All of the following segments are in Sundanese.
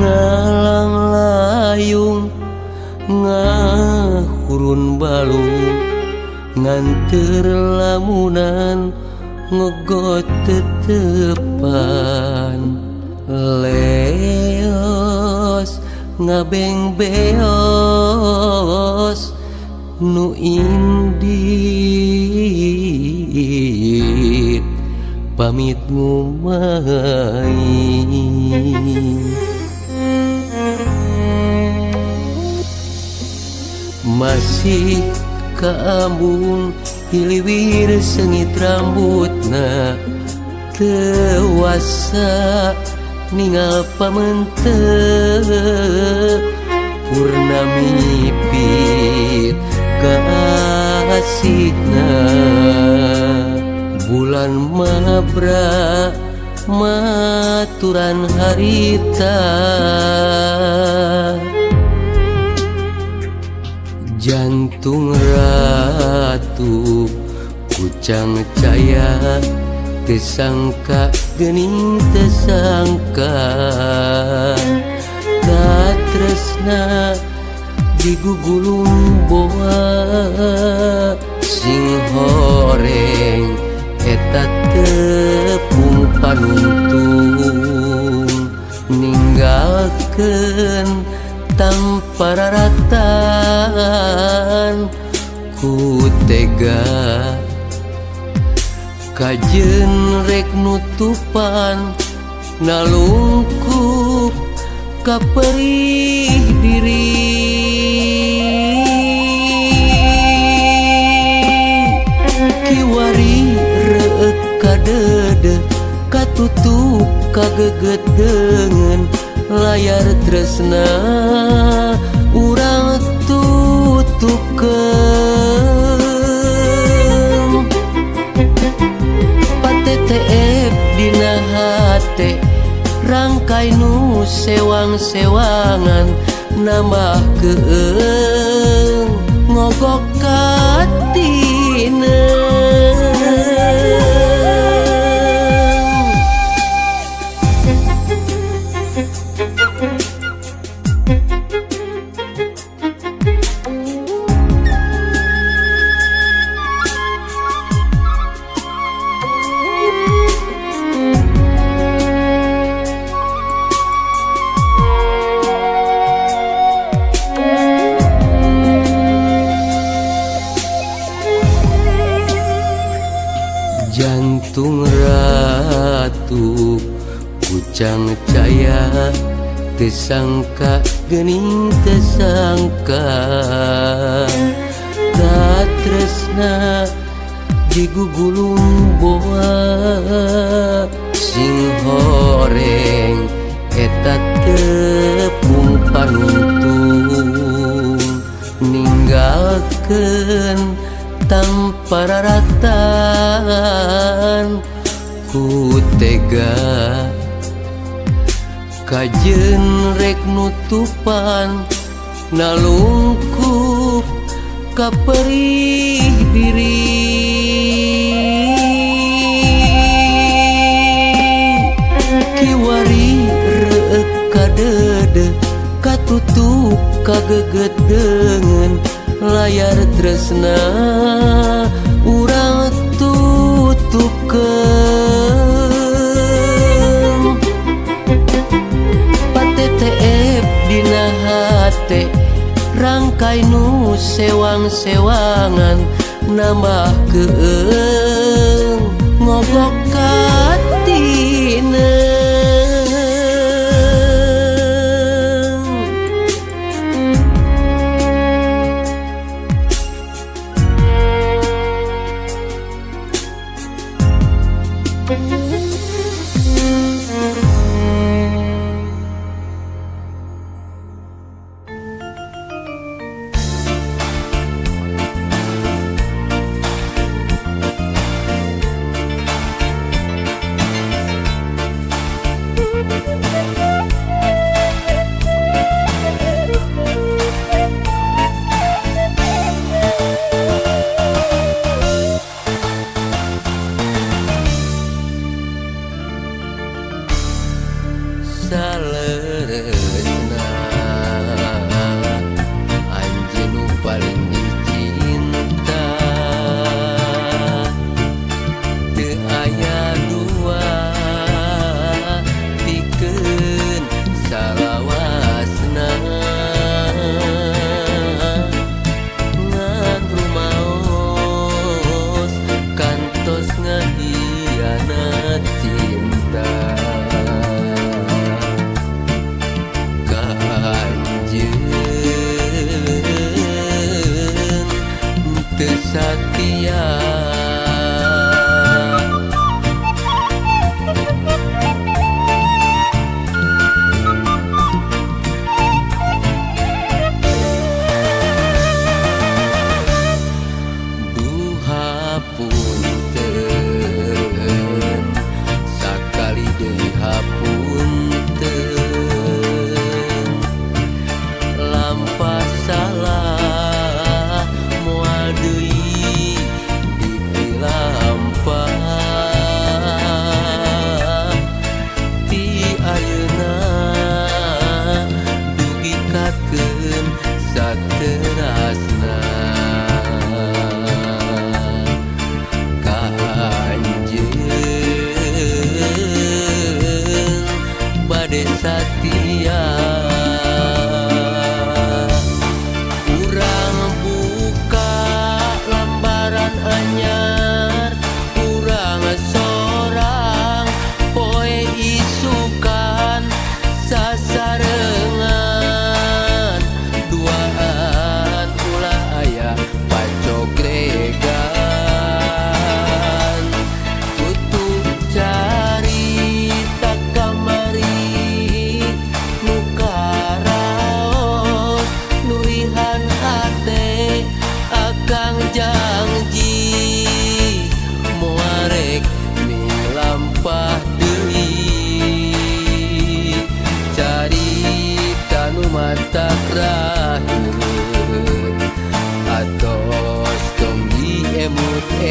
Ngalang layung ngahurun balung nganter lamunan ngegot tetepan leos ngabeng beos nu indit pamit ngumai. Masih kaambung hiliwir sengit rambutna tewasa ningal pamente purnami pit kasihna bulan mabra maturan harita jantung ratu kucang caya tesangka gening tesangka katresna digugulung boa sing horeng eta tepung panuntung ninggalkeun tanpa raratan ku tega kajen rek nutupan nalungkup kaperih diri kiwari reuk kadede katutup kageget deungeun layar tresna urang tutupkeun pateteep dina hate rangkai nu sewang-sewangan nambah keung ngogok katine. Jantung ratu kucang caya tesangka gening tesangka katresna digugulung boa sing horeng eta tepung panuntung ninggalkeun tanpa raratan ku tega kajen rek nutupan nalungkup kaperih diri kiwari reuk kadede katutup kageget deungeun layar tresna urang tutupkeun pateteep dina hate rangkai nu sewang-sewangan nambah keung ngogok katine.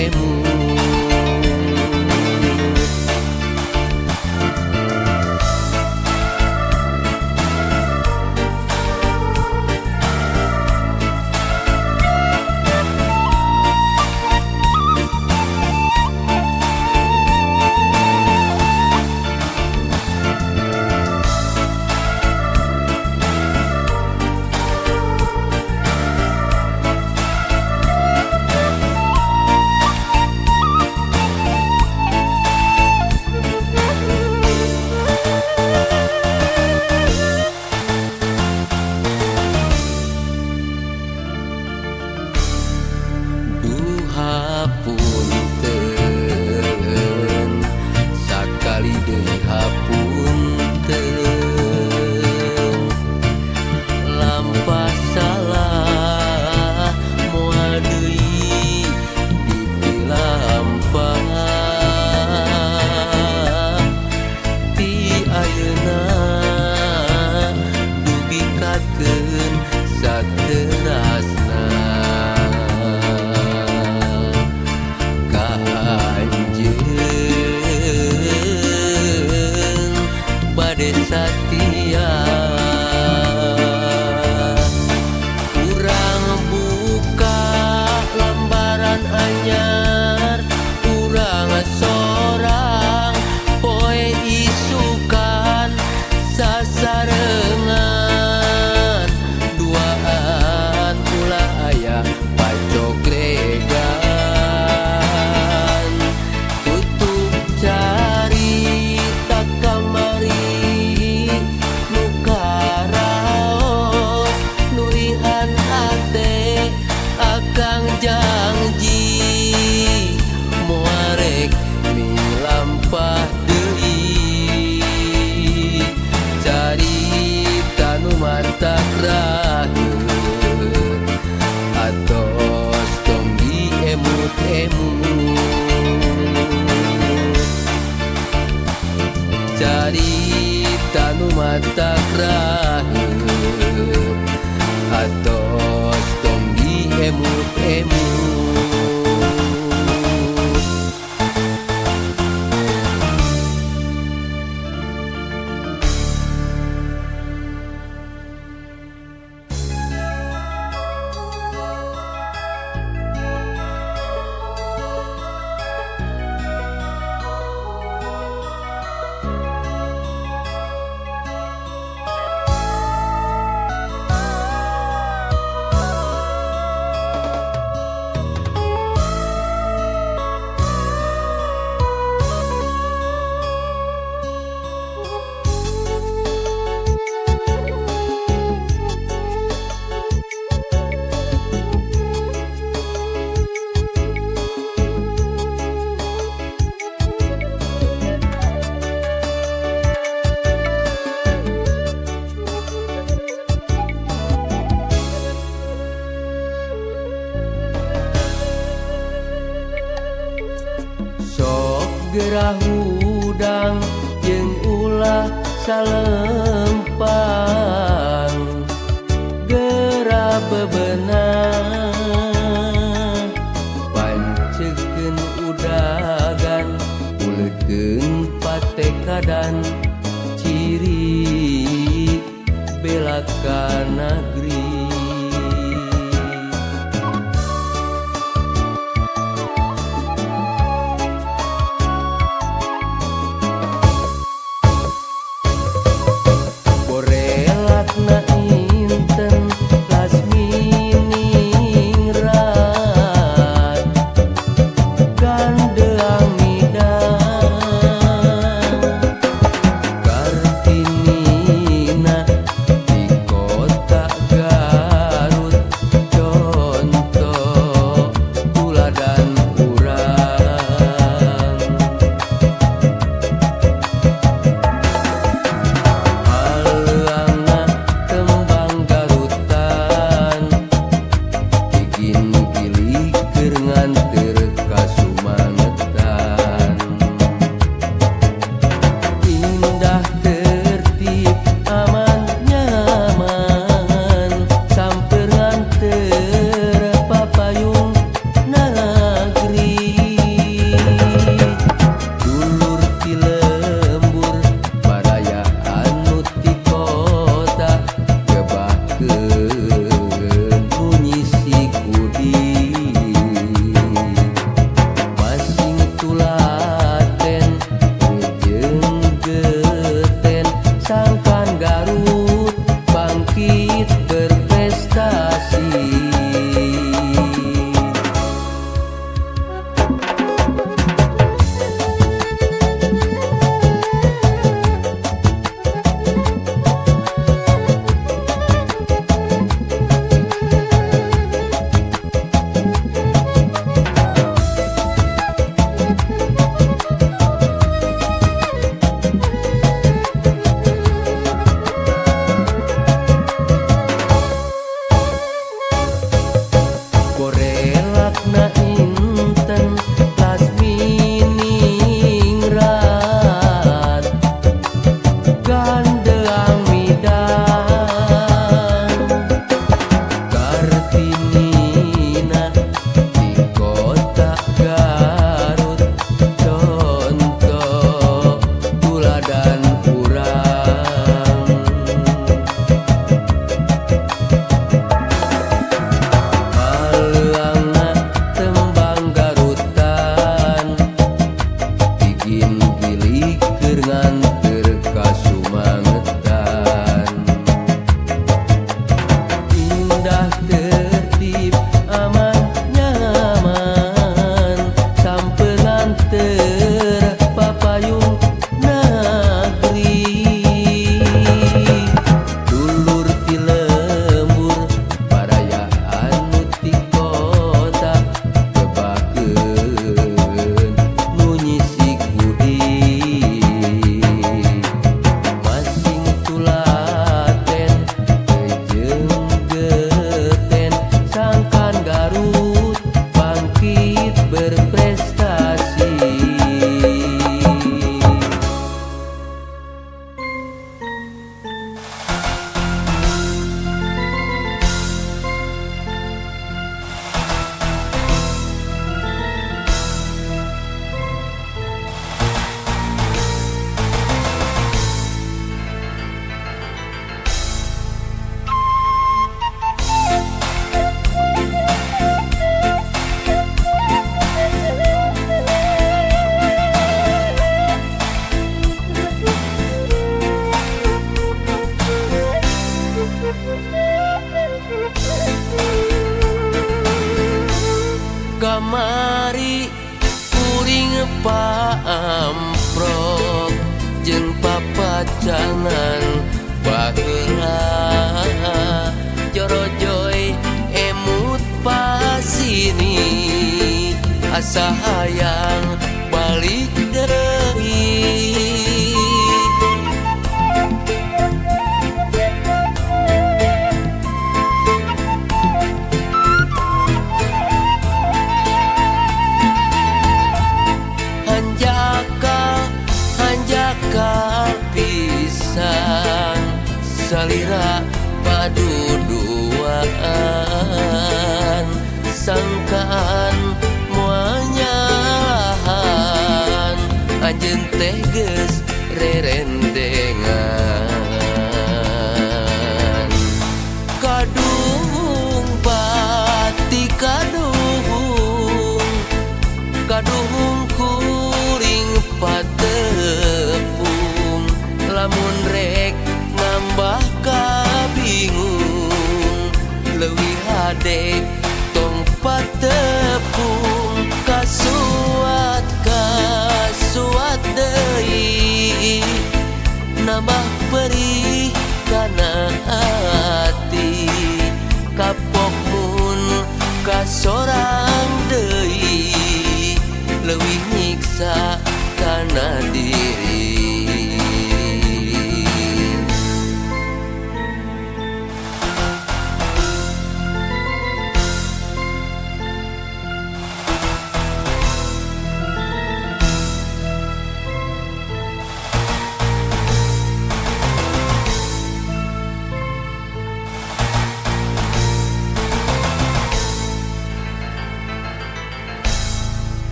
diemut-emut. Hapunten sakali deui hapunten, lampah salah moal deui dipilampah. Ti ayeuna dugi kakeun saterasna bade satia. Urang buka lambaran anyar, urang sorang poe isukan sasarengan duaan ulah aya pacogregan. Tutup carita kamari nu karaos nurihan hate, akang janji moal rek milampah deui. Carita nu matak raheut atos tong diemut-emut. Carita nu matak raheut atos tong diemut-emut. Sok gerah hudang jeung ulah salempang, gerah bebenah pancekeun udagan, uleutkeun patekadan ciri bela ka nagri. Borelakna inten lasminingrat gandeang midang, Kartinina di kota Acanan baheula jorojoy emut pasini asa hayang balik deui. Hanjakal pisan salira paduduaan sangkaan moal nyalahan anjeun teh geus rerendengan. Kaduhung bati kaduhung, kaduhung kuring patepung lamun rek nambah kabingung leuwih hade tong patepung. Kasuat kasuat deui nambah perih kana ati kapok mun kasorang deui leuwih nyiksa kana diri.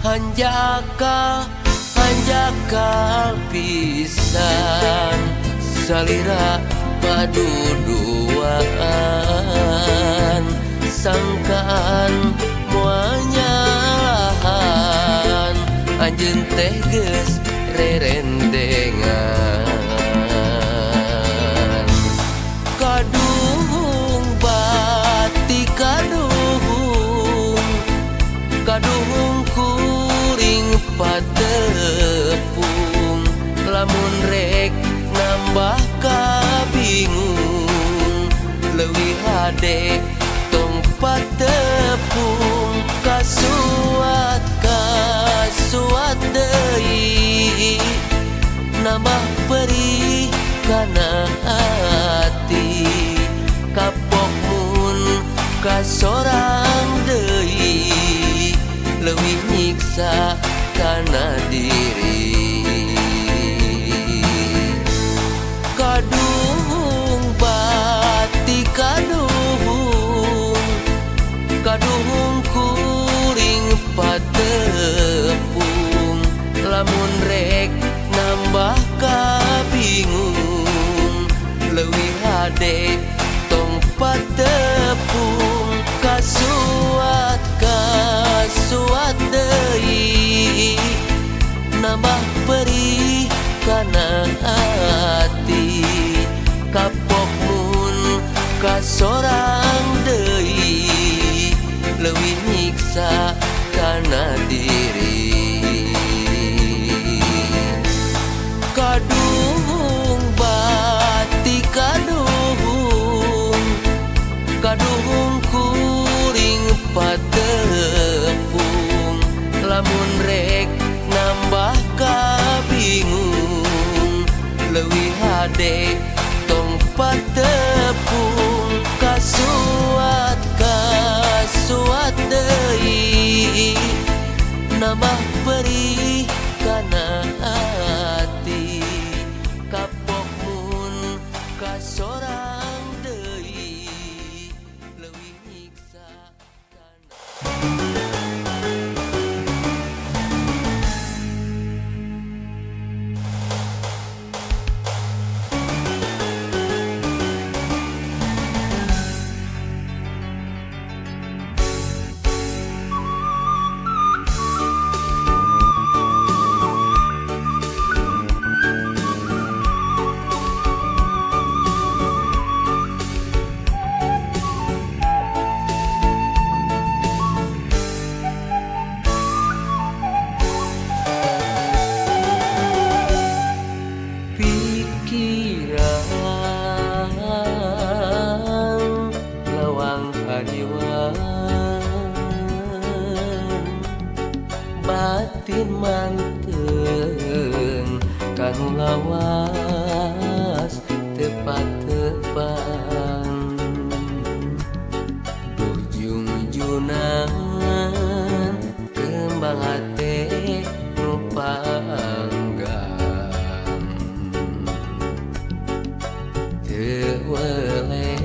Hanjakal, hanjakal pisan salira paduduaan sangkaan moal nyalahan anjeun teh geus rerendengan. Kaduhung bati kaduhung, kaduhung kuring patepung lamun rek nambah kabingung leuwih hade tong patepung. Kasuat kasuat deui nambah perih kana ati kapok mun kasorang deui leuwih nyiksa kana diri. Kaduhung bati kaduhung, kaduhung kuring patepung lamun rek nambah kabingung leuwih hade tong patepung. Kasuat kasuat deui nambah perih kana ati kapok mun kasorang deui leuwih nyiksa kana diri. Kaduhung bati kaduhung, kaduhung kuring patepung lamun rek nambah kabingung leuwih hade tong patepung. Kasuat kasuat deui nambah perih kana ati kapok mun kasorang deui leuwih nyiksa kana. Sieun manteng kanu lawas tepat-tepang duh jungjunan kembang hate nu panggang teu weleh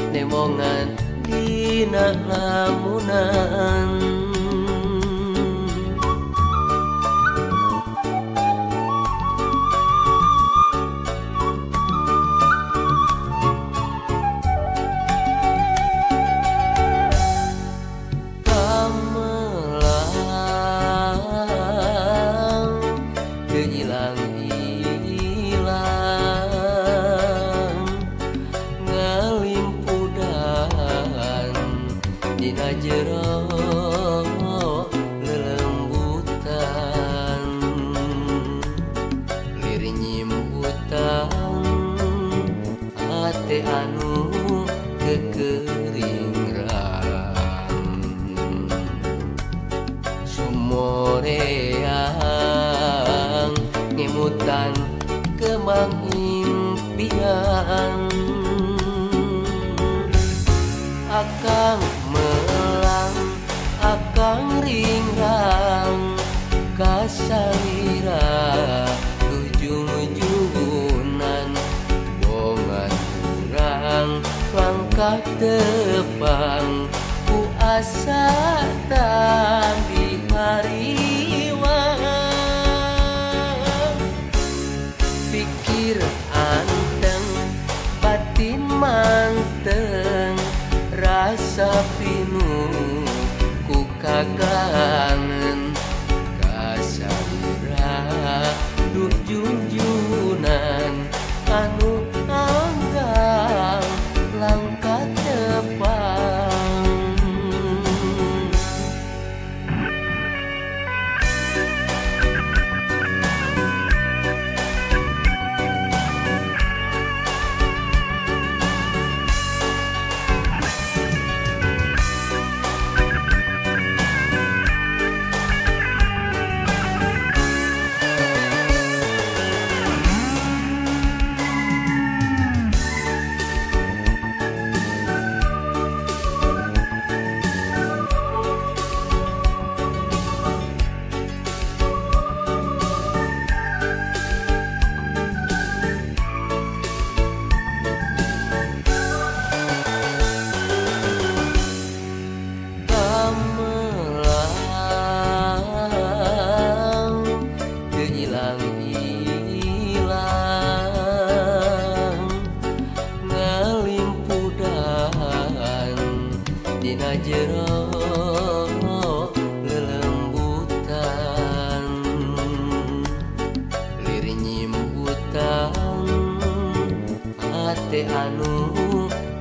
nemongan dina lamunan. Kamelang teu ilang-ilang ngalimpudan dina jero lelembutan lir nyimbutan hate anu kekeringrang sumoreang ngemutan kembang impian. Akang melang akang ringrang kasalira ujung-ujungan bongan urang langkah tepang ku asa tambi hariwang. Pikir anteng batin manteng rasa pinuh ku kagangen kasalira duh jungjunan anu anggang langkah tepang. Kamelang teu ilang-ilang ngalimpudan dina jero lelembutan lir nyimbutan hate anu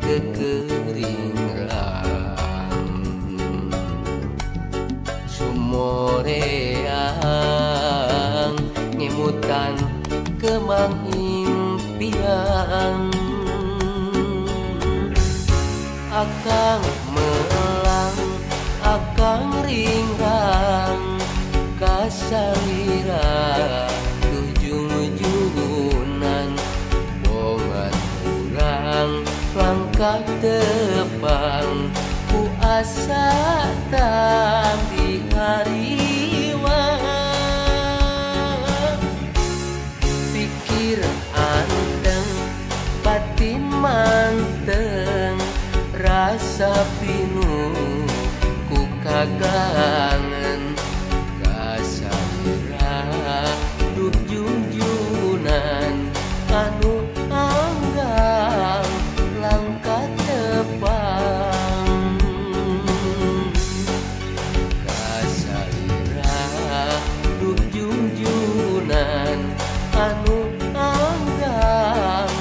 kekeringrang sumoreang ngemutan kembang impian. Akang melang akang ringrang kasalira ujung-ujungan bongan urang langkah tepang ku asa tambi hariwang. Pikir anteng batin manteng rasa pinuh ku kagangen kasalira duh jungjunan anu anggang langkah tepang kasalira duh jungjunan anu anggang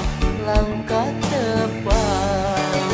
langkah tepang.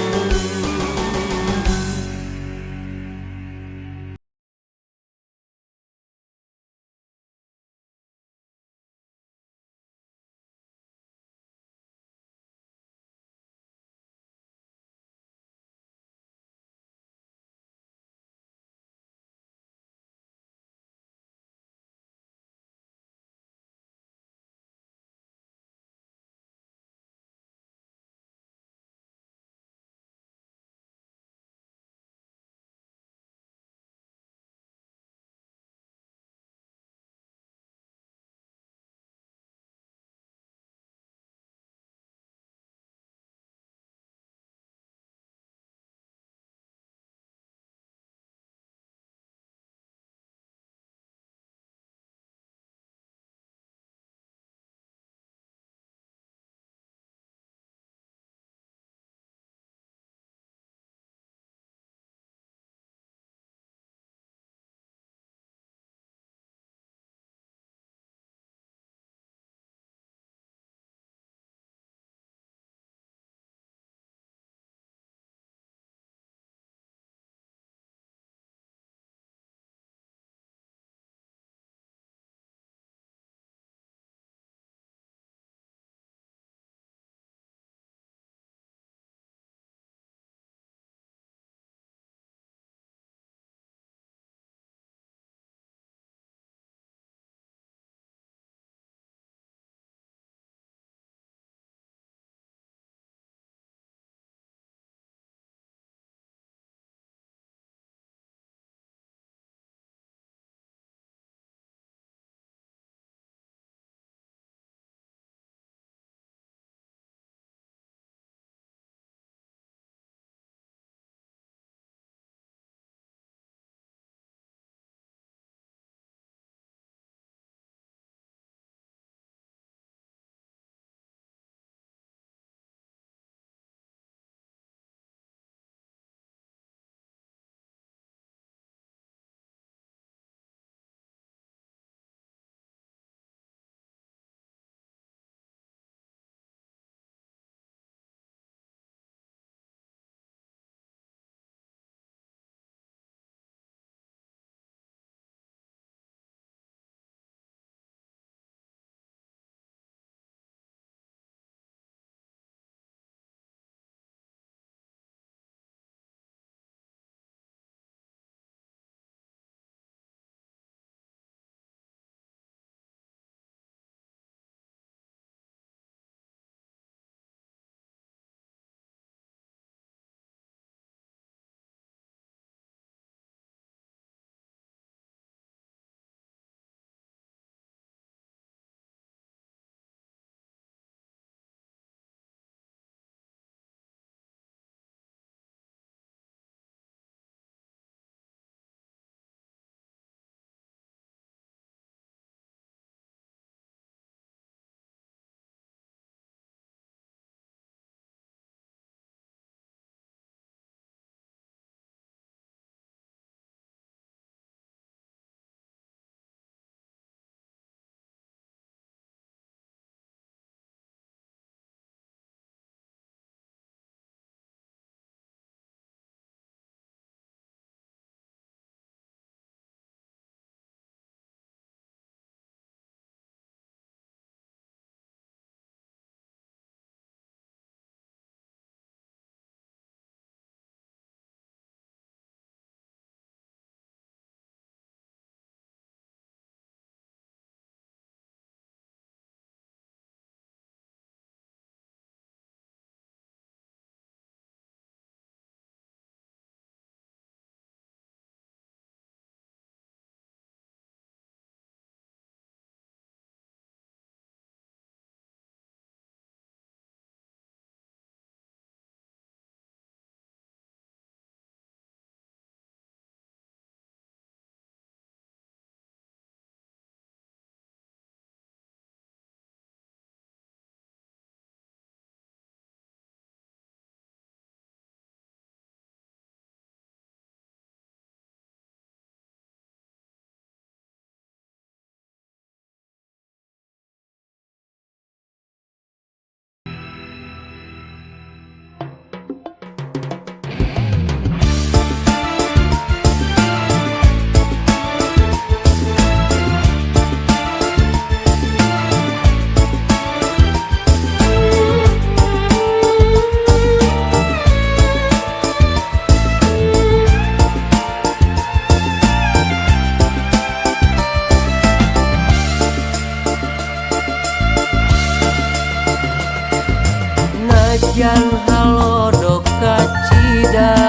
Najan halodok kacida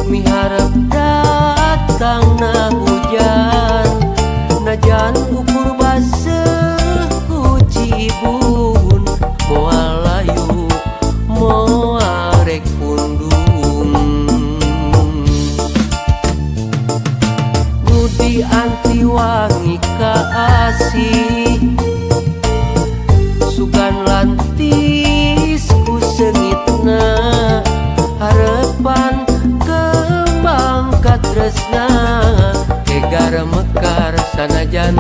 miharep datangna hujan najan ukur baseuh ku cibun moal layu moal rek pundung nu dianti wangi kaasih sugan lantis ku seungitna harepan kembang katresna hegar mekar sanajan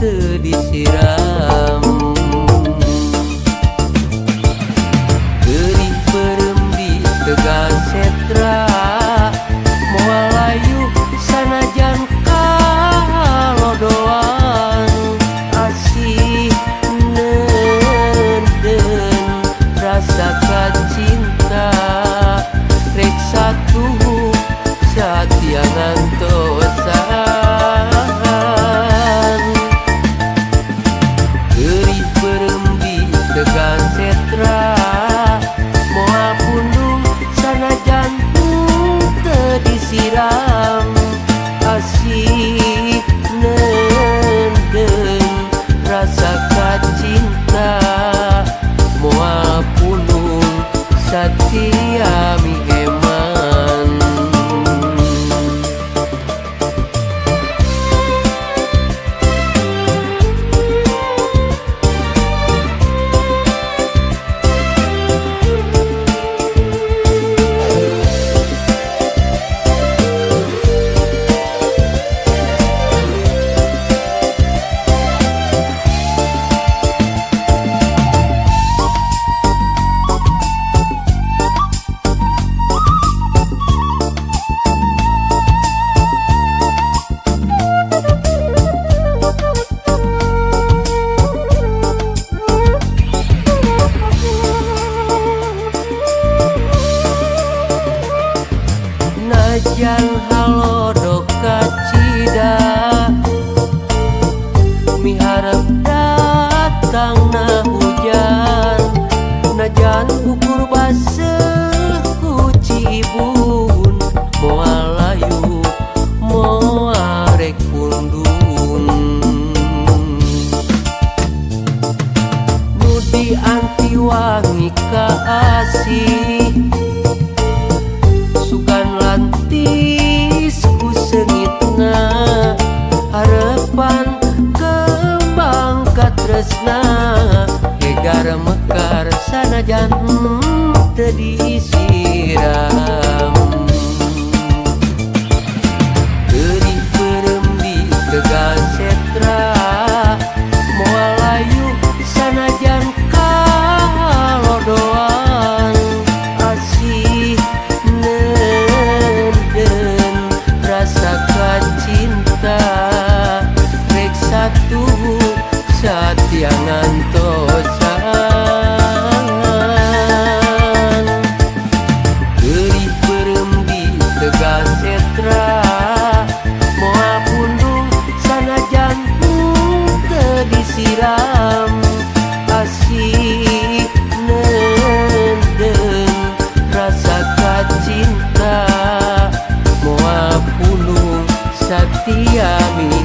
teu disiram Geurih beureum di Tegal Setra moal layu sanajan kalodoan asih neundeun rasa kacinta rek satuhu satia ngantosan Geurih beureum di Tegal Setra moal pundung sanajan teu disiram asih neundeun rasa kacinta moal pundung satia miheman. Najan halodok kacida miharep datangna hujan najan ukur baseuh ku cibun moal layu moal rek pundung nu dianti wangi kaasih sugan lantis ku seungitna harepan kembang katresna hegar mekar sanajan teu disiram Geurih beureum di Tegal Setra moal layu sanajan kalodoan asih neundeun rasa kacinta rek satuhu satia ngantosan Geurih beureum di Tegal Setra moal pundung sanajan teu disiram asih neundeun rasa kacinta moal pundung satia mi.